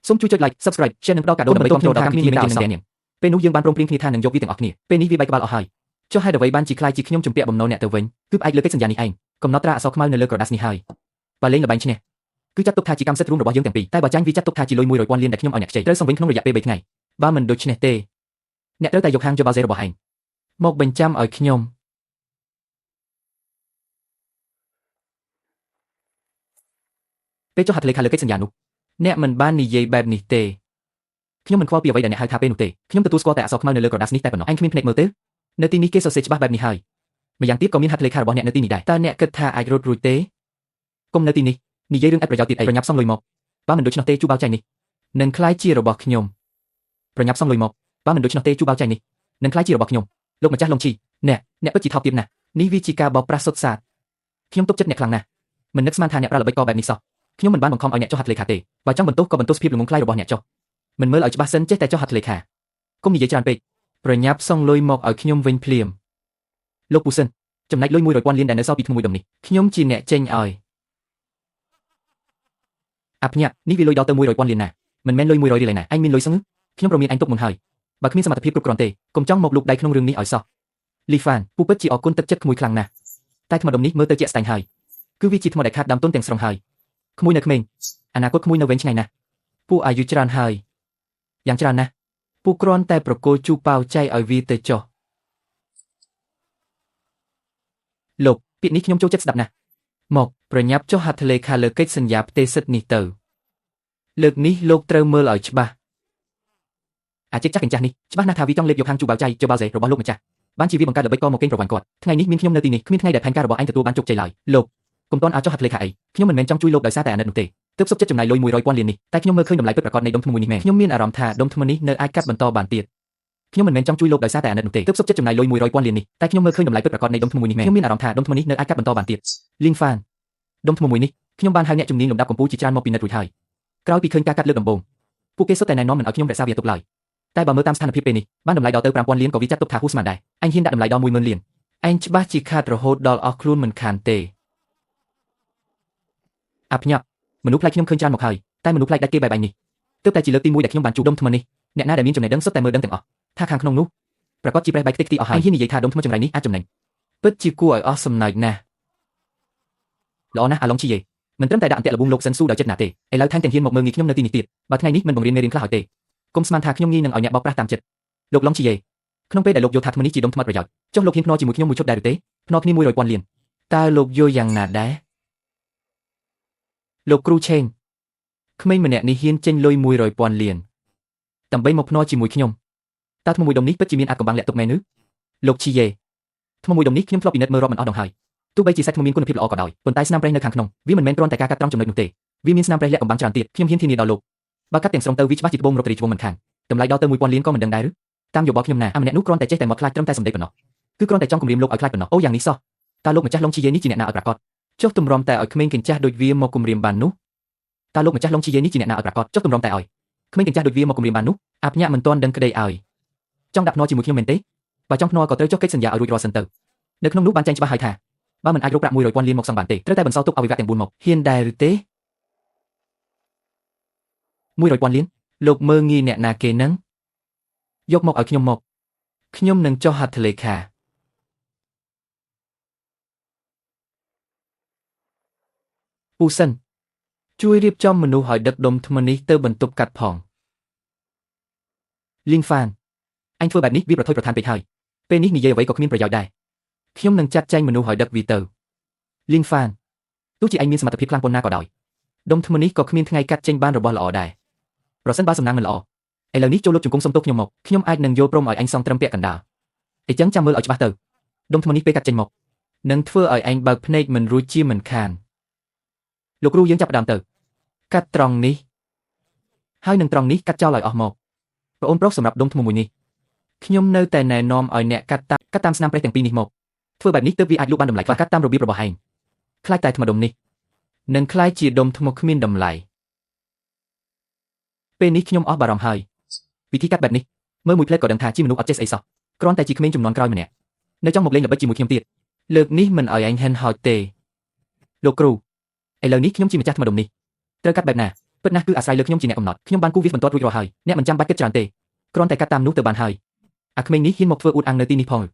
សូមជួយចុច like subscribe share និងផ្ដល់កាដូដើម្បីគាំទ្រដល់កម្មវិធីមានជានឹងនាងពេលនោះយើងបានព្រមព្រៀងគ្នាថានឹងយកវាទាំងអស់គ្នាពេលនេះវាបែកក្បាលអស់ហើយចុះហេតុអ្វីបានជាខ្លាចជាខ្ញុំជំពាក់បំណុលអ្នកទៅវិញគឺផ្អែកលើកិច្ចសន្យានេះឯងកំណត់ត្រាអក្សរខ្មៅនៅលើក្រដាសនេះហើយបើលេងល្បែងឈ្នះគឺចាត់ទុកថាជាកម្មសិទ្ធិរួមរបស់យើងទាំងពីរតែបើចាញ់វាចាត់ទុកថាជាលុយ100,000លានដែលខ្ញុំឲ្យអ្នកខ្ចីត្រូវសងវិញក្នុងរយៈពេល3ថ្ងៃបើមិនដូច្នេះទេអ្នកត្រូវតែយកហាងជបាសេរបស់ឯងមកបញ្ចាំឲ្យខ្ញុំពេលចុះហត្ថលេខាលើកិច្ចសន្យានោះអ្នកមិនបាននិយាយបែបនេះទេខ្ញុំមិនខ្វល់ពីអ្វីដែលអ្នកហៅថាពេលនោះទេខ្ញុំទទួលស្គាល់តែអក្សរខ្មៅនៅលើក្រដាសនេះតែប៉ុណ្ណោះឯងគ្មានភ្នែកមើលទេនៅទីនេះគេសរសេរច្បាស់បែបនេះហើយម្យ៉ាងទៀតក៏មានហត្ថលេខារបស់អ្នកនៅទីនេះដែរតើអ្នកគិតថាអាចរត់រួចទេកុំនៅទីនេះនិយាយរឿងឥតប្រយោជន៍ទៀតអីប្រញាប់សងលុយមកបើមិនដូច្នោះទេជូបាវចៃនេះនឹងក្លាយជារបស់ខ្ញុំប្រញាប់សងលុយមកបើមិនដូច្នោះទេជូបាវចៃនេះនឹងក្លាយជារបស់ខ្ញុំលោកម្ចាស់លងឈីអ្នកពិតជាថោកទាបណាស់នេះវាជាការបោកប្រាស់សុទ្ធសាធខ្ញុំទុកចិត្តអ្នកខ្លាំងណាស់មិននឹកស្មានថាអ្នកប្រើល្បិចកបែបនេះសោះខ្ញុំមិនបានបង្ខំឲ្យអ្នកចុះហត្ថលេខាទេបើចង់បន្ទោសក៏បន្ទោសភាពល្ងង់ខ្លៃរបស់អ្នកចុះមិនមើលឲ្យច្បាស់សិនចេះតែចុះហត្ថលេខាកុំនិយាយច្រើនពេកប្រញាប់សងលុយមកឲ្យខ្ញុំវិញភ្លាមលោកពូសិនចំណែកលុយ100,000លានដែលនៅសល់ពីថ្មមួយដុំនេះខ្ញុំជាអ្នកចេញឲ្យអាភ្ញាក់នេះវាលុយដល់ទៅ100,000លានណាមិនមែនលុយ100រៀលឯណាឯងមានលុយសឹងខ្ញុំប្រមានឯងទុកមុនហើយបើគ្មានសមត្ថភាពគ្រប់គ្រាន់ទេកុំចង់មកលូកដៃក្នុងរឿងនេះឲ្យសោះលីហ្វានពូពិតជាអរគុណទឹកចិត្តក្មួយខ្លាំងណាស់តែថ្មដុំនេះមើលទៅជាក់ស្ដែងហើយគឺវាជាថ្មដែលខាតដើមទុនទាំងស្រុងហើយក្មួយនៅក្មេងអនាគតក្មួយនៅវែងឆ្ងាយណាស់ពូអាយុច្រើនហើយយ៉ាងច្រើនណាស់ពូគ្រាន់តែប្រគល់ជូប៉ាវចៃឲ្យវាទៅចុះលោកពាក្យនេះខ្ញុំចូលចិត្តស្ដាប់ណាស់មកប្រញាប់ចុះហត្ថលេខាលើកិច្ចសន្យាផ្ទេរសិទ្ធិនេះទៅលើកនេះលោកត្រូវមើលឲ្យច្បាស់អាជីពចាស់កញ្ចាស់នេះច្បាស់ណាស់ថាវាចង់លេបយកហាងជូបាវចៃជូបាវសេរបស់លោកម្ចាស់បានជាវាបង្កើតល្បិចកមកកេងប្រវ័ញ្ចគាត់ថ្ងៃនេះមានខ្ញុំនៅទីនេះគ្មានថ្ងៃដែលផែនការរបស់ឯងទទួលបានជោគជ័យឡើយលោកកុំទាន់អាចចុះហត្ថលេខាអីខ្ញុំមិនមែនចង់ជួយលោកដោយសារតែអាណិតនោះទេទើបសុខចិត្តចំណាយលុយ100,000លាននេះតែខ្ញុំមើលឃើញតម្លៃពិតប្រាកដនៃដុំថ្មមួយនេះមែនខ្ញុំមានអារម្មណ៍ថាដុំថ្មនេះនៅអាចកាត់បន្តបានទៀតខ្ញុំមិនមែនចង់ជួយលោកដោយសារតែអាណិតនោះទេទើបសុខចិត្តចំណាយលុយ100,000លាននេះតែខ្ញុំមើលឃើញតម្លៃពិតប្រាកដនៃដុំថ្មមួយនេះមែនខ្ញុំមានអារម្មណ៍ថាដុំថ្មនេះនៅអាចកាត់បន្តបានទៀតលីងហ្វានដុំថ្មមួយនេះខ្ញុំបានហៅអ្នកជំនាញលំដាប់កំពូលជាច្រើនមកពិនិត្យរួចហើយក្រោយពីឃើញការកាត់លើកដំបូងពួកគេសុទ្ធតែណែនាំមិនឲ្យខ្ញុំរក្សាវាទុកឡើយតែបើមើលតាមស្ថានភាពពេលនេះបានតម្លៃដល់ទៅ5000លានក៏វាចាត់ទុកថាហួសស្មានដែរអញហ៊ានដាក់តម្លៃដល់10000លានឯងច្បាស់ជាខាតរហូតដល់អស់ខ្លួនមិនខានទេអាភ្ញាក់មនុស្សប្លែកខ្ញុំឃើញច្រើនមកហើយតែមនុស្សប្លែកដាច់គេបែបឯងនេះទើបតែជាលើកទី1ដែលខ្ញុំបានជួបដុំថ្មនេះអ្នកណាដែលមានចំណេះដឹងសុទ្ធតែមើលដឹងទាំងអស់ថាខាងក្នុងនោះប្រកាសជាប្រេះបែកខ្ទេចខ្ទីអស់ហើយហ៊ាននិយាយថាដុំថ្មចង្រៃនេះអាចចំណេញពិតជាគួរឲ្យអស់សំណើចណាស់ល្អណាស់អាឡុងជីយេមិនត្រឹមតែដាក់អន្ទាក់ល្បួងលោកសិនស៊ូដោយចិត្តណាទេឥឡូវថែមទាំងហ៊ានមកមើលងាយខ្ញុំនៅទីនេះទៀតបើថ្ងៃនេះមិនបង្រៀនមេរៀនខ្លះឲ្យទេកុំស្មានថាខ្ញុំងាយនឹងឲ្យអ្នកបោកប្រាស់តាមចិត្តលោកឡុងជីយេក្នុងពេលដែលលោកយល់ថាថ្មនេះជាដុំថ្មប្រយោជន៍ចុះលោកហ៊ានភ្នាល់ជាមួយខ្ញុំមួយឈុតដែរឬទេភ្នាល់គ្នា100,000លានតើលោកយល់យ៉ាងណាដែរលោកគ្រូឆេងក្មេងម្នាក់នេះហ៊ានចេញលុយ100,000លានដើម្បីមកភ្នាល់ជាមួយខ្ញុំតើថ្មមួយដុំនេះពិតជាមានអាចកំបាំងលាក់ទុកមែនឬលោកឈីយេថ្មមួយដុំនេះខ្ញុំធ្លាប់ពិនិត្យមើលរាប់មិនអស់ដងហើយទោះបីជាសាច់ថ្មមានគុណភាពល្អក៏ដោយប៉ុន្តែស្នាមប្រេះនៅខាងក្នុងវាមិនមែនគ្រាន់តែការកាត់ត្រង់ចំណុចនោះទេវាមានស្នាមប្រេះលាក់កំបាំងច្រើនទៀតខ្ញុំហ៊ានធានាដល់លោកបើកាត់ទាំងស្រុងទៅវាច្បាស់ជាត្បូងរកត្រីឆ្វងមិនខានតម្លៃដល់ទៅ1000លានក៏មិនដឹងដែរឬតាមយោបល់ខ្ញុំណាអាម្នាក់នោះគ្រាន់តែចេះតែមកខ្លាចត្រឹមតែសម្ដីប៉ុណ្ណោះគឺគ្រាន់តែចង់គំរាមលោកឲ្យខ្លាចប៉ុណ្ណោះអូយ៉ាងនេះសោះតើលោកម្ចាស់ឡុងឈីយេនេះជាអ្នកណាឲ្យប្រាកដចុះទម្រាំតែឲ្យក្មេងកញ្ចាស់ដូចវាមកគំរាមបាននោះតើលោកម្ចាស់ឡុងឈីយេនេះជាអ្នកណាឲ្យប្រាកដចុះទម្រាំតែឲ្យក្មេងកញ្ចាស់ដូចវាមកគំរាមបាននោះអាភ្ញាក់មិនទាន់ដឹងក្តីឲ្យចង់ដាក់ភ្នាល់ជាមួយខ្ញុំមែនទេបើចង់ភ្នាល់ក៏ត្រូវចុះកិច្ចសន្យាឲ្យរួចរាល់សិនទៅនៅក្នុងនោះបានចែងច្បាស់ហើយថាបើមិនអាចរកប្រាក់100,000លានមកសងបានទេត្រូវតែបន្សល់ទុកអវយវៈទាំង4មកហ៊ានដែរឬទេ100,000លានលោកមើលងាយអ្នកណាគេនឹងយកមកឲ្យខ្ញុំមកខ្ញុំនឹងចុះហត្ថលេខាពូសិនជួយរៀបចំមនុស្សឲ្យដឹកដុំថ្មនេះទៅបន្ទប់កាត់ផងលីងហ្វានអញធ្វើបែបនេះវាប្រថុយប្រថានពេកហើយពេលនេះនិយាយអ្វីក៏គ្មានប្រយោជន៍ដែរខ្ញុំនឹងចាត់ចែងមនុស្សឲ្យដឹកវាទៅលីងហ្វានទោះជាឯងមានសមត្ថភាពខ្លាំងប៉ុណ្ណាក៏ដោយដុំថ្មនេះក៏គ្មានថ្ងៃកាត់ចេញបានរបស់ល្អដែរប្រសិនបើសំណាងមិនល្អឥឡូវនេះចូលលុបជង្គង់សុំទោសខ្ញុំមកខ្ញុំអាចនឹងយល់ព្រមឲ្យអញសងត្រឹមពាក់កណ្ដាលអញ្ចឹងចាំមើលឲ្យច្បាស់ទៅដុំថ្មនេះពេលកាត់ចេញមកនឹងធ្វើឲ្យឯងបើកភ្នែកមិនរួចជាមិនខានលោកគ្រូយើងចាប់ផ្ដើមទៅកាត់ត្រង់នេះហើយនឹងត្រង់នេះកាត់ចោលឲ្យអស់មកប្អូនប្រុសសម្រាប់ដុំថ្មមួយនេះខ្ញុំនៅតែណែនាំឲ្យអ្នកកាត់តាមស្នាមប្រេះទាំងពីរនេះមកធ្វើបែបនេះទើបវាអាចលក់បានតម្លៃខ្លះកាត់តាមរបៀបរបស់ឯងខ្លាចតែថ្មដុំនេះនឹងក្លាយជាដុំថ្មគ្មានតម្លៃពេលនេះខ្ញុំអស់បារម្ភហើយវិធីកាត់បែបនេះមើលមួយផ្លែក៏ដឹងថាជាមនុស្សអត់ចេះស្អីសោះគ្រាន់តែជាក្មេងចំនួនក្រោយម្នាក់នៅចង់មកលេងល្បិចជាមួយខ្ញុំទៀតលើកនេះមិនឲ្យឯងហិនហោចទេលោកគ្រូឥឡូវនេះខ្ញុំជាម្ចាស់ថ្មដុំនេះត្រូវកាត់បែបណា ពិតណាស់គឺអាស្រ័យលើខ្ញុំជាអ្នកកំណត់ខ្ញុំបានគូសវាសបន្ទាត់រួចរាល់ហើយអ្នកមិនចាំបាច់គិតច្រើនទេគ្រាន់តែកាត់តាមនោះទៅបានហើយអាក្មេងនេះហ៊ានមកធ្វើអួតអាងនៅទីនេះផង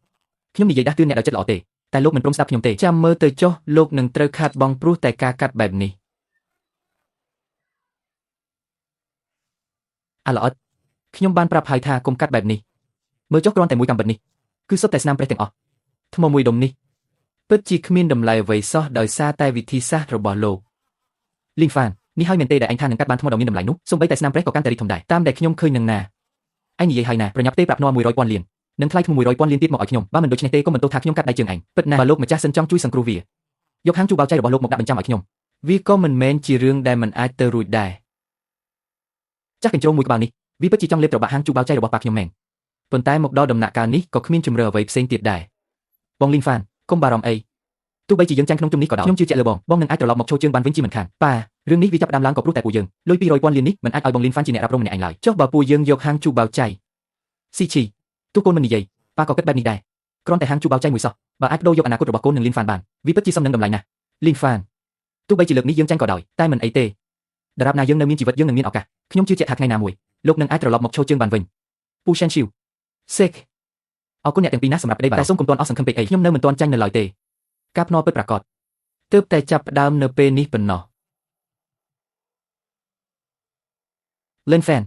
ខ្ញុំនិយាយដាស់តឿនអ្នកដោយចិត្តល្អទេតែលោកមិនព្រមស្ដាប់ខ្ញុំទេចាំមើលទៅចុះលោកនឹងត្រូវខាតបង់ព្រោះតែការកាត់បែបនេះអាល្អិតខ្ញុំបានប្រាប់ហើយថាកុំកាត់បែបនេះមើលចុះគ្រាន់តែមួយកាំបិតនេះគឺសុទ្ធតែស្នាមប្រេះទាំងអស់ថ្មមួយដុំនេះពិតជាគ្មានតម្លៃអ្វីសោះដោយសារតែវិធីសាស្ត្ររបស់លោកលីងហ្វាននេះហើយមែនទេដែលអញថានឹងកាត់បានថ្មដ៏មានតម្លៃនោះសូម្បីតែស្នាមប្រេះក៏កាន់តែរីកធំដែរតាមដែលខ្ញុំឃើញនឹងណាអញនិយាយហើយណាប្រញាប់ទេប្រាប់នាំ100ពាន់លាននឹងថ្លៃថ្ម100ពាន់លានទៀតមកឲ្យខ្ញុំបើមិនដូច្នេះទេក៏មិនទោសថាខ្ញុំកាត់ដៃជើងឯងពិតណាស់បើលោកម្ចាស់សិនចង់ជួយសង្គ្រោះវាយកហាងជូបោចៃរបស់លោកមកដាក់បញ្ចាំឲ្យខ្ញុំវាក៏មិនមែនជារឿងដែលមិនអាចទៅរួចដែរចាស់កញ្ជ្រោងមួយក្បាលនេះវាពិតជាចង់លេបត្របាក់ហាងជូបោចៃរបស់ប៉ាខ្ញុំមែនប៉ុន្តែមកដល់ដំណាក់កាលនេះក៏គ្មានជំរឿអ្វីផ្សេងទៀតដែរបងលីងហ្វានកុំបារម្ភអីទោះបីជាយើងចាញ់ក្នុងជុំនេះក៏ដោយខ្ញុំជឿជាក់លើបងបងនឹងអាចត្រឡប់មកឈរជើងបានវិញជាមិនខានប៉ារឿងនេះវាចាប់ផ្ដើមឡើងក៏ព្រោះតែពួកយើងលុយ200ពាន់លាននេះមិនអាចឲ្យបងលីនហ្វានជាអ្នករ៉ាប់រងម្នាក់ឯងឡើយចុះបើពួកយើងយកហាងជូបោចៃស៊ីឈីទោះកូនមិននិយាយប៉ាក៏គិតបែបនេះដែរគ្រាន់តែហាងជូបោចៃមួយសោះបើអាចដូរយកអនាគតរបស់កូននឹងលីនហ្វានបានវាពិតជាសមនឹងតម្លៃណាស់លីនហ្វានទោះបីជាលើកនេះយើងចាញ់ក៏ដោយតែមិនអីទេដរាបណាយើងនៅមានជីវិតយើងនឹងមានឱកាសខ្ញុំជឿជាក់ថាថ្ងៃណាមួយលោកនឹងអាចត្រឡប់មកឈរជើងបានវិញពូឆែនឈីវសេកអរគុណអ្នកទាំងពីរណាស់សម្រាប់ក្តីបារម្ភតែសូមកុំទាន់អស់សង្ឃឹមពេកអីខ្ញុំនៅមិនទាន់ចាញ់នៅឡើយទេការភ្នាល់ពិតប្រាកដទើបតែចាប់ផ្ដើមនៅពេលនេះប៉ុណ្ណោះលិនហ្វេន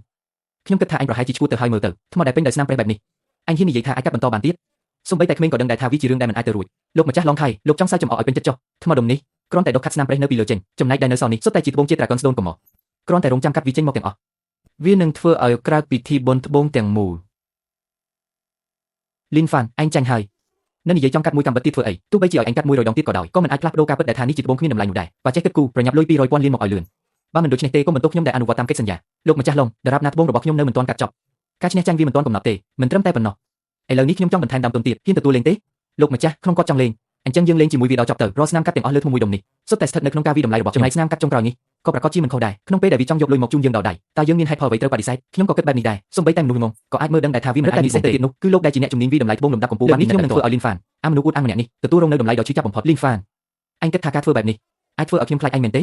ខ្ញុំគិតថាអញប្រហែលជាឈួតទៅហើយមើលទៅថ្មដែលពេញដោយស្នាមប្រេះបែបនេះអញហ៊ាននិយាយថាអាចកាត់បន្តបានទៀតសូម្បីតែក្មេងក៏ដឹងដែរថាវាជារឿងដែលមិនអាចទៅរួចលោកម្ចាស់ឡងថៃលោកចង់សើចចំអកឲ្យពេញចិត្តចុះថ្មដុំនេះគ្រាន់តែដុសខាត់ស្នាមប្រេះនៅពីលើចេញចំណែកដែលនៅសល់នេះសុទ្ធតែជាត្បូងជាត្រាកុនស្ដូនកុំមកគ្រាន់តែរងចាំកាត់វាចេញមកទាំងអស់វានឹងធ្វើឲ្យក្រើកពិធីបុណ្យត្បូងទាំងមូលលីនហ្វានអញចាញ់ហើយនៅនិយាយចង់កាត់មួយកាំបិតទៀតធ្វើអីទោះបីជាឲ្យអញកាត់100ដងទៀតក៏ដោយក៏មិនអាចផ្លាស់ប្ដូរការពិតដែលថានេះជាត្បូងគ្មានតម្លៃនោះដែរបើចេះគិតគូរប្រញាប់លុយ200ពាន់លានមកឲ្យលឿនបើមិនដូច្នេះទេក៏មិនទោសខ្ញុំដែលអនុវត្តតាមកិច្ចសន្យាលោកម្ចាស់ឡុងដរាបណាត្បូងរបស់ខ្ញុំនៅមិនទាន់កាត់ចប់ការឈ្នះចាញ់វាមិនទាន់កំណត់ទេមិនត្រឹមតែប៉ុណ្ណោះឥឡូវនេះខ្ញុំចង់បន្ថែមដើមទុនទៀតហ៊ានទទួលលេងទេលោកម្ចាស់ក្នុងគាត់ចង់លេងអញ្ចឹងយើងលេងជាមួយវាដល់ចប់ទៅរាល់ស្នាមកាត់ទាំងអស់លើធ្មមួយដុំនេះសុទ្ធតែស្ថិតនៅក្នុងការវិតម្លៃរបស់ចំណែកស្នាមកាត់ចុងក្រោយនេះក៏ប្រាកដជាមិនខុសដែរក្នុងពេលដែលវាចង់យកលុយមកជូនយើងដល់ដៃតើយើងមានហេតុផលអ្វីត្រូវបដិសេធខ្ញុំក៏គិតបែបនេះដែរសូម្បីតែមនុស្សងងក៏អាចមើលដឹងដែរថាវាមិនអាចពិសេសទៅទៀតនោះគឺលោកដែលជាអ្នកជំនាញវិតម្លៃត្បូងលំដាប់កំពូលនេះខ្ញុំនឹងធ្វើឲ្យលីនហ្វានអាមនុស្សអួតអាងម្នាក់នេះទទួលរងនៅតម្លៃដ៏ឈឺចាប់បំផុតលីនហ្វានអញគិតថាការធ្វើបែបនេះអាចធ្វើឲ្យខ្ញុំខ្លាចអញមែនទេ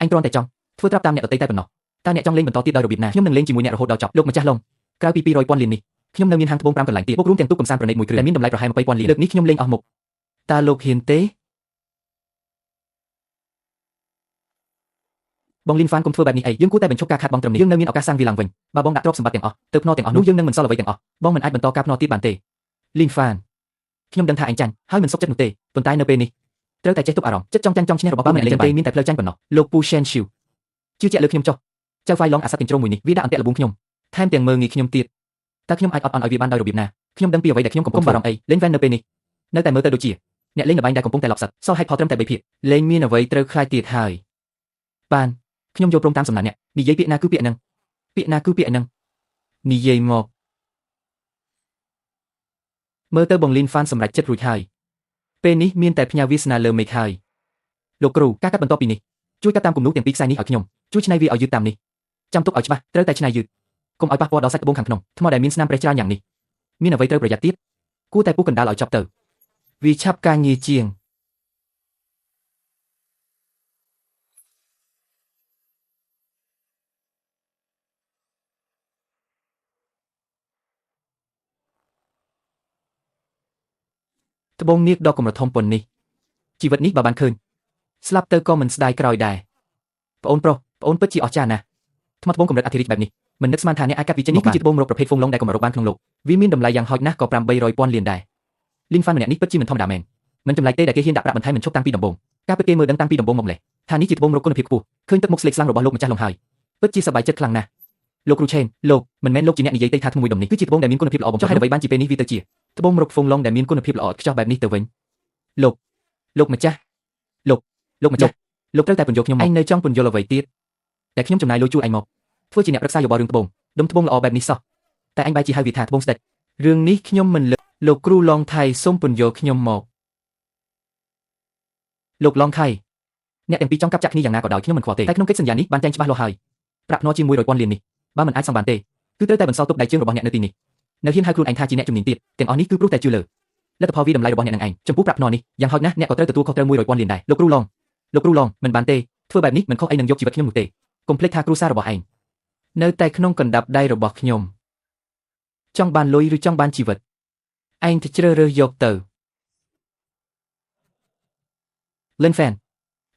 អញគ្រាន់តែចង់ធ្វើត្រាប់តាមអ្នកដទៃតែប៉ុណ្ណោះតើអ្នកចង់លេងបន្តទៀតដោយរបៀបណាខ្ញុំនឹងលេងជាមួយអ្នករហូតដល់ចប់លោកម្ចាស់ឡុងក្រៅពី200ពាន់លាននេះខ្ញុំនៅមានហាងត្បូង5កន្លែងទៀតបូករួមទាំងទូកកំសាន្តប្រណិតមួយគ្រឿងដែលមានតម្លៃប្រហែល20ពាន់លានលើកនេះខ្ញុំលេងអស់មុខតើលោកហ៊ានទេបងលីនហ្វានកុំធ្វើបែបនេះអីយើងគួរតែបញ្ឈប់ការខាតបង់ត្រឹមនេះយើងនៅមានឱកាសសាងវាឡើងវិញបើបងដាក់ទ្រព្យសម្បត្តិទាំងអស់ទៅភ្នាល់ទាំងអស់នោះយើងនឹងមិនសល់អ្វីទាំងអស់បងមិនអាចបន្តការភ្នាល់ទៀតបានទេលីនហ្វានខ្ញុំដឹងថាអញចាញ់ហើយមិនសុខចិត្តនោះទេប៉ុន្តែនៅពេលនេះត្រូវតែចេះទប់អារម្មណ៍ចិត្តចង់ចាញ់ចង់ឈ្នះរបស់បើមិនលេងទេមានតែផ្លូវចាញ់ប៉ុណ្ណោះលោកពូឆែនឈីវជឿជាក់លើខ្ញុំចុះចៅហ្វាយឡងអាសត្វកញ្ជ្រោងមួយនេះវាដាក់អន្ទាក់ល្បួងខ្ញុំថែមទាំងមើលងាយខ្ញុំទៀតតើខ្ញុំអាចអត់អន់ឲ្យវាបានដោយរបៀបណាខ្ញុំដឹងពីអ្វីដែលខ្ញុំកំពុងបារម្ភអីលេងវ៉ែននៅពេលនេះនៅតែមើលទៅដូចជាអ្នកលេងល្បែងដែលកំពុងតែឡប់សឹកសល់ហេតុផលត្រឹមតែ3ភាគលេងមានអ្វីត្រូវខ្លាចទៀតហើយបានខ្ញុំយល់ព្រមតាមសំណាក់អ្នកនិយាយពាក្យណាគឺពាក្យហ្នឹងពាក្យណាគឺពាក្យហ្នឹងនិយាយមកមើលទៅបងលីនហ្វានសម្រេចចិត្តរួចហើយពេលនេះមានតែផ្ញើវាសនាលើមេឃហើយលោកគ្រូការកាត់បន្តពីនេះជួយកាត់តាមគំនូទាំងពីរខ្សែនេះឲ្យខ្ញុំជួយឆ្នៃវាឲ្យយឺតតាមនេះចាំទុកឲ្យច្បាស់ត្រូវតែឆ្នៃយឺតកុំឲ្យប៉ះពាល់ដល់សាច់ត្បូងខាងក្នុងថ្មដែលមានស្នាមប្រេះច្រើនយ៉ាងនេះមានអ្វីត្រូវប្រយ័ត្នទៀតគួរតែពុះកណ្ដាលឲ្យចប់ទៅវាឆាប់ការងារជាងត្បូងនាគដ៏កម្រធំប៉ុននេះជីវិតនេះបើបានឃើញស្លាប់ទៅក៏មិនស្ដាយក្រោយដែរប្អូនប្រុសប្អូនពិតជាអស្ចារ្យណាស់ថ្មត្បូងកម្រិតអធិរាជបែបនេះមិននឹកស្មានថាអ្នកអាចកាត់វាចេញនេះគឺជាត្បូងរកប្រភេទហ្វុងឡុងដែលកម្ររកបានក្នុងលោកវាមានតម្លៃយ៉ាងហោចណាស់ក៏800ពាន់លានដែរលីនហ្វានម្នាក់នេះពិតជាមិនធម្មតាមែនមិនចម្លែកទេដែលគេហ៊ានដាក់ប្រាក់បន្ថែមមិនឈប់តាំងពីដំបូងការពិតគេមើលដឹងតាំងពីដំបូងមកម្លេះថានេះជាត្បូងរកគុណភាពខ្ពស់ឃើញទឹកមុខស្លេកស្លាំងរបស់លោកម្ចាស់ឡុងហើយពិតជាសប្បាយចិត្តខ្លាំងណាស់លោកគ្រូឆេនលោកមិនមែនលោកជាអ្នកនិយាយទេថាថ្មមួយដុំនេះគឺជាត្បូងដែលមានគុណភាពល្អបំផុតចុះហេតុអ្វីបានជាពេលនេះវាទៅជាត្បូងរកហ្វុងឡុងដែលមានគុណភាពល្អឥតខ្ចោះបែបនេះទៅវិញលោកលោកម្ចាស់លោកលោកម្ចាស់លោកត្រូវតែពន្យល់ខ្ញុំមកឯងនៅចង់ពន្យល់អ្វីទៀតតែខ្ញុំចំណាយលុយជួលឯងមកធ្វើជាអ្នកប្រឹក្សាយោបល់រឿងត្បូងដុំត្បូងល្អបែបនេះសោះតែអញបែរជាហៅវាថាត្បូងស្ដេចរឿងនេះខ្ញុំមិនលើលោកគ្រូឡងថៃសូមពន្យល់ខ្ញុំមកលោកឡងថៃអ្នកទាំងពីរចង់កាប់ចាក់គ្នាយ៉ាងណាក៏ដោយខ្ញុំមិនខ្វល់ទេតែក្នុងកិច្ចសន្យានេះបានចែងច្បាស់លាស់ហើយប្រាក់ភ្នាល់ជាង100ពាន់លាននេះបើមិនអាចសងបានទេគឺត្រូវតែបន្សល់ទុកដៃជើងរបស់អ្នកនៅទីនេះនៅហ៊ានហៅខ្លួនឯងថាជាអ្នកជំនាញទៀតទាំងអស់នេះគឺព្រោះតែជឿលើលទ្ធផលវិតម្លៃរបស់អ្នកនឹងឯងចំពោះប្រាក់ភ្នាល់នេះយ៉ាងហោចណាស់អ្នកក៏ត្រូវទទួលខុសត្រូវ100ពាន់លានដែរលោកគ្រូឡងលោកគ្រូឡងមិនបានទេធ្វើបែបនេះមិនខុសអីនឹងយកជីវិតខ្ញុំនោះទេ កុំភ្លេចថាគ្រួសាររបស់ឯងនៅតែក្នុងកណ្ដាប់ដៃរបស់ខ្ញុំចង់បានលុយឬចង់បានជីវិតឯងទៅជ្រើសរើសយកទៅលិនហ្វេន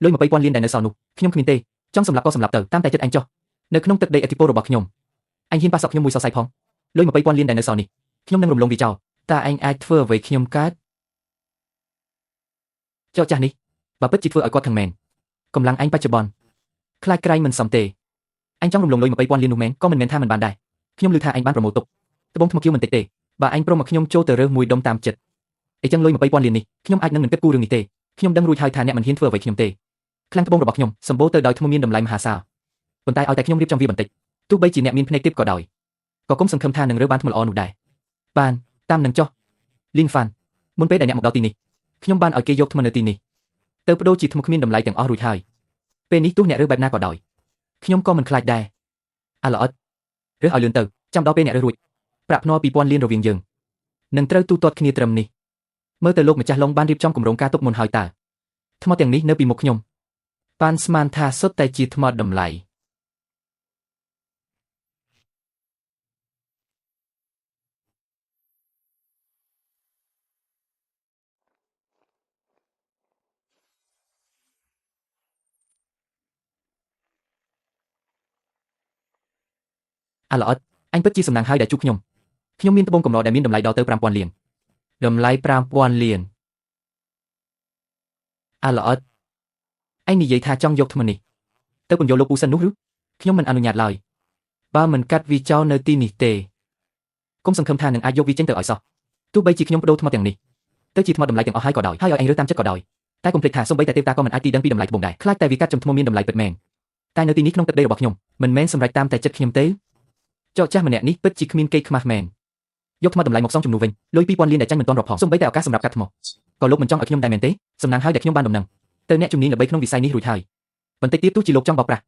លុយ20,000លានដែលនៅសល់នោះខ្ញុំគ្មានទេចង់សម្លាប់ក៏សម្លាប់ទៅតាមតែចិត្តឯងចុះនៅក្នុងទឹកដីឥទ្ធិពលរបស់ខ្ញុំឯងហ៊ានប៉ះសក់ខ្ញុំមួយសរសៃផងលុយ20,000លានដែលនៅសល់នេះខ្ញុំនឹងរំលងវាចោលតើឯងអាចធ្វើអ្វីខ្ញុំកើតចោចាស់នេះបើពិតជាធ្វើឲ្យគាត់ខឹងមែនកម្លាំងឯងបច្ចុប្បន្នខ្លាចក្រែងមិនសមទេឯងចង់រំលងលុយ20,000លាននោះមែនក៏មិនមែនថាមិនបានដែរខ្ញុំឮថាឯងបានប្រមូលទុកត្បូងថ្មខៀវមិនតិចទេបើឯងព្រមឲ្យខ្ញុំចូលទៅរើសមួយដុំតាមចិត្តអីចឹងលុយ20,000លាននេះខ្ញុំអាចនឹងមិនគិតគូររឿងនេះទេខ្ញុំដឹងរួចហើយថាអ្នកមិនហ៊ានធ្វើអ្វីខ្ញុំទេខ្លាំងត្បូងរបស់ខ្ញុំសម្បូរទៅដោយថ្មមានតម្លៃមហាសាលប៉ុន្តែឲ្យតែខ្ញុំរៀបចំវាបន្តិចទោះបីជាអ្នកមានភ្នែកទេពក៏ដោយក៏កុំសង្ឃឹមថានឹងរើបានថ្មល្អនោះដែរបានតាមនឹងចុះលីនហ្វានមុនពេលដែលអ្នកមកដល់ទីនេះខ្ញុំបានឲ្យគេយកថ្មនៅទីនេះទៅបដូរជាថ្មគ្មានតម្លៃទាំងអស់រួចហើយពេលនេះទោះអ្នករើបែបណាក៏ដោយខ្ញុំក៏មិនខ្លាចដែរអាល្អិតរើសឲ្យលឿនទៅចាំដល់ពេលអ្នករើសរួចប្រាក់ភ្នាល់2000លានរវាងយើងនឹងត្រូវទូទាត់គ្នាត្រឹមនេះមើលទៅលោកម្ចាស់ឡុងបានរៀបចំគម្រោងការទុកមុនហើយតើថ្មទាំងនេះនៅពីមុខខ្ញុំប៉ាន់ស្មានថាសុទ្ធតែជាថ្មតម្លៃអាល្អិតអញពិតជាសំណាងហើយដែលជួបខ្ញុំខ្ញុំមានត្បូងកម្រដែលមានតម្លៃដល់ទៅ5000លានតម្លៃ5000លានអាល្អិតឯងនិយាយថាចង់យកថ្មនេះទៅពន្យល់លោកពូសិននោះឬខ្ញុំមិនអនុញ្ញាតឡើយបើមិនកាត់វាចោលនៅទីនេះទេកុំសង្ឃឹមថានឹងអាចយកវាចេញទៅឲ្យសោះទោះបីជាខ្ញុំបដូរថ្មទាំងនេះទៅជាថ្មតម្លៃទាំងអស់ហើយក៏ដោយហើយឲ្យឯងរើសតាមចិត្តក៏ដោយតែកុំភ្លេចថាសូម្បីតែទេវតាក៏មិនអាចទីដឹងពីតម្លៃត្បូងដែរខ្លាចតែវាកាត់ចំថ្មមានតម្លៃពិតមែនតែនៅទីនេះក្នុងទឹកដីរបស់ខ្ញុំមិនមែនសម្រេចតាមតែចិត្តខ្ញុំទេចកចាស់ម្នាក់នេះពិតជាគ្មានកេរខ្មាស់មែនយកថ្មតម្លៃមកសងជំនួសវិញលុយ2000លានដែលចាញ់មិនទាន់រាប់ផងសូម្បីតែឱកាសសម្រាប់កាត់ថ្មក៏លោកមិនចង់ឲ្យខ្ញុំដែរមែនទេសំណាងហើយដែលខ្ញុំបានដំណឹងទៅអ្នកជំនាញល្បីក្នុងវិស័យនេះរួចហើយបន្តិចទៀតទោះជាលោកចង់បោកប្រាស់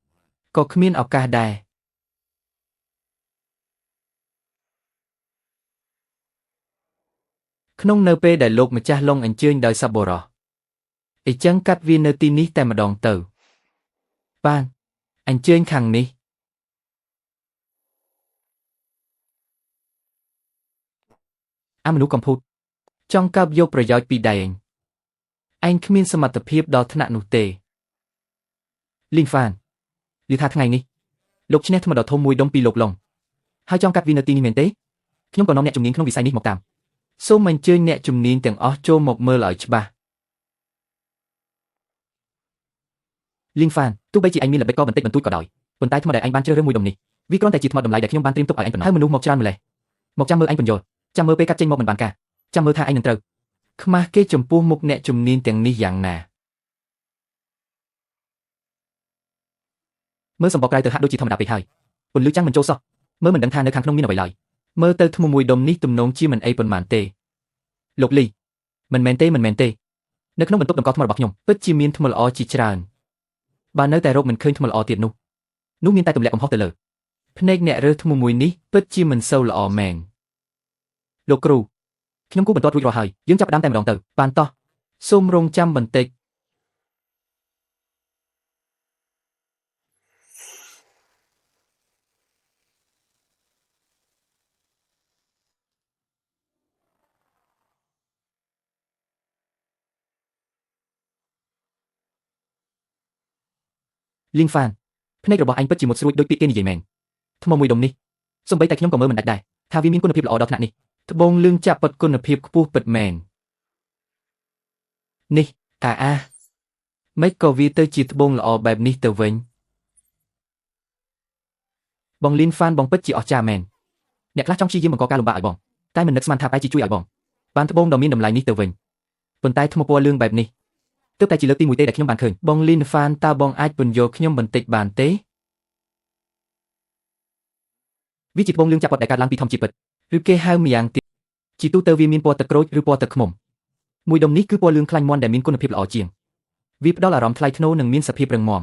ក៏គ្មានឱកាសដែរក្នុងនៅពេលដែលលោកម្ចាស់ឡុងអញ្ជើញដោយសប្បុរសអ៊ីចឹងកាត់វានៅទីនេះតែម្ដងទៅបានអញ្ជើញខាងនេះអាមនុស្សកំពូតចង់កើបយកប្រយោជន៍ពីដៃឯងឯងគ្មានសមត្ថភាពដល់ថ្នាក់នោះទេលីងហ្វានឮថាថ្ងៃនេះលោកឈ្នះថ្មដ៏ធំមួយដុំពីលោកឡុងហើយចង់កាត់វានៅទីនេះមែនទេខ្ញុំក៏នាំអ្នកជំនាញក្នុងវិស័យនេះមកតាមសូមអញ្ជើញអ្នកជំនាញទាំងអស់ចូលមកមើលឲ្យច្បាស់លីងហ្វានទោះបីជាឯងមានល្បិចកបន្តិចបន្តួចក៏ដោយប៉ុន្តែថ្មដែលឯងបានជ្រើសរើសមួយដុំនេះវាគ្រាន់តែជាថ្មតម្លៃដែលខ្ញុំបានត្រៀមទុកឲ្យឯងប៉ុណ្ណោះហើយមនុស្សមកច្រើនម្ល៉េះមកចាំមើលឯងពន្យល់ចាំមើលពេលកាត់ចេញមកមិនបានការចាំមើលថាឯងនឹងត្រូវខ្មាស់គេចំពោះមុខអ្នកជំនាញទាំងនេះយ៉ាងណាមើលសម្បកក្រៅទៅហាក់ដូចជាធម្មតាពេកហើយពន្លឺចាំងមិនចូលសោះមើលមិនដឹងថានៅខាងក្នុងមានអ្វីឡើយមើលទៅថ្មមួយដុំនេះទំនងជាមិនអីប៉ុន្មានទេលោកលីមិនមែនទេមិនមែនទេនៅក្នុងបន្ទប់តម្កល់ថ្មរបស់ខ្ញុំពិតជាមានថ្មល្អជាច្រើនបើនៅតែរកមិនឃើញថ្មល្អទៀតនោះនោះមានតែទម្លាក់កំហុសទៅលើភ្នែកអ្នករើសថ្មមួយនេះពិតជាមិនសូវល្អមែនលោកគ្រូខ្ញុំគូបន្ទាត់រួចរាល់ហើយយើងចាប់ផ្ដើមតែម្ដងទៅបានតោះសូមរងចាំបន្តិចលីងហ្វានភ្នែករបស់អញពិតជាមុតស្រួចដូចពាក្យគេនិយាយមែនថ្មមួយដុំនេះសូម្បីតែខ្ញុំក៏មើលមិនដាច់ដែរថាវាមានគុណភាពល្អដល់ថ្នាក់នេះត្បូងលឿងចាក់ពិតគុណភាពខ្ពស់ពិតមែននេះតាអាម៉េចក៏វាទៅជាត្បូងល្អបែបនេះទៅវិញបងលីនហ្វានបងពិតជាអស្ចារ្យមែនអ្នកខ្លះចង់ព្យាយាមបង្កការលំបាកឲ្យបងតែមិននឹកស្មានថាបែរជាជួយឲ្យបងបានត្បូងដ៏មានតម្លៃនេះទៅវិញប៉ុន្តែថ្មពណ៌លឿងបែបនេះទើបតែជាលើកទី1ទេដែលខ្ញុំបានឃើញបងលីនហ្វានតើបងអាចពន្យល់ខ្ញុំបន្តិចបានទេវាជាត្បូងលឿងចាក់ពតដែលកើតឡើងពីធម្មជាតិពិតឬគេហៅម្យ៉ាងទៀតជាទូទៅវាមានពណ៌ទឹកក្រូចឬពណ៌ទឹកឃ្មុំមួយដុំនេះគឺពណ៌លឿងខ្លាញ់មាន់ដែលមានគុណភាពល្អជាងវាផ្ដល់អារម្មណ៍ថ្លៃថ្នូរនិងមានសភាពរឹងមាំ